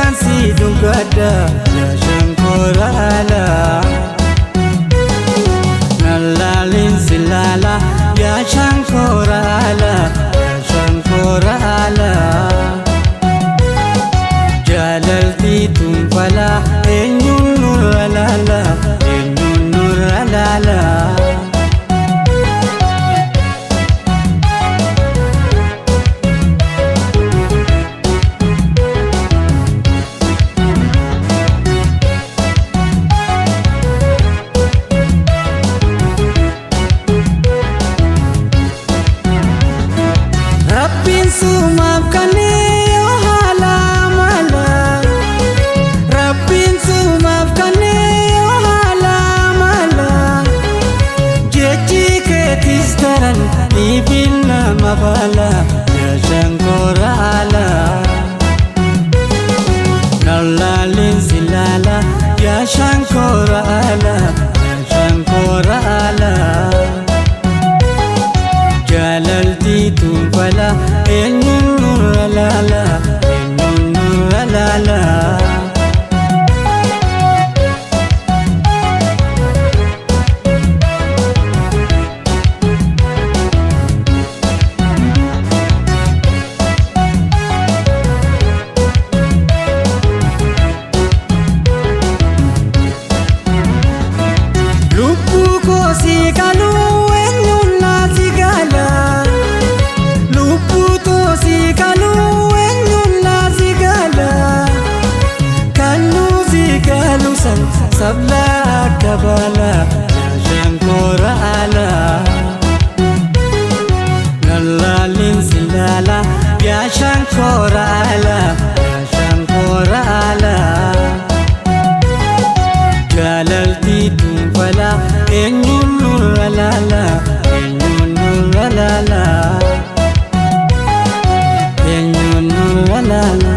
Harkaan si dhungadha yaa shankoraala. Nalaalin si laala yaa shankoraala yaa shankoraala. Jaalalti tunfala eenyuun nurra laala eenyuun nurra laala. Rabbiin sumaaf kannee yoo haala mala. Rabbiin sumaaf kannee yoo haala mala. Jechi keetis daran dhiibin nama baala yaa shankoraala. Nalaalin si laala yaa shankoraala yaa shankoraala. Jaalalti tunfala eenyuun nurra laala eenyuun nurra laala. Lubbuu koo si galuu eenyuun naa si gala. Lubbuu too si galuu eenyuun naa si gala. Kan nuu si galu san sabla akka baala yaa shankoraala. Nalaalin si laala yaa shankoraala yaa shankoraala. Jaalalti tunfala eenyuun nurra laala eenyuun nurra laala eenyuun nurra laala.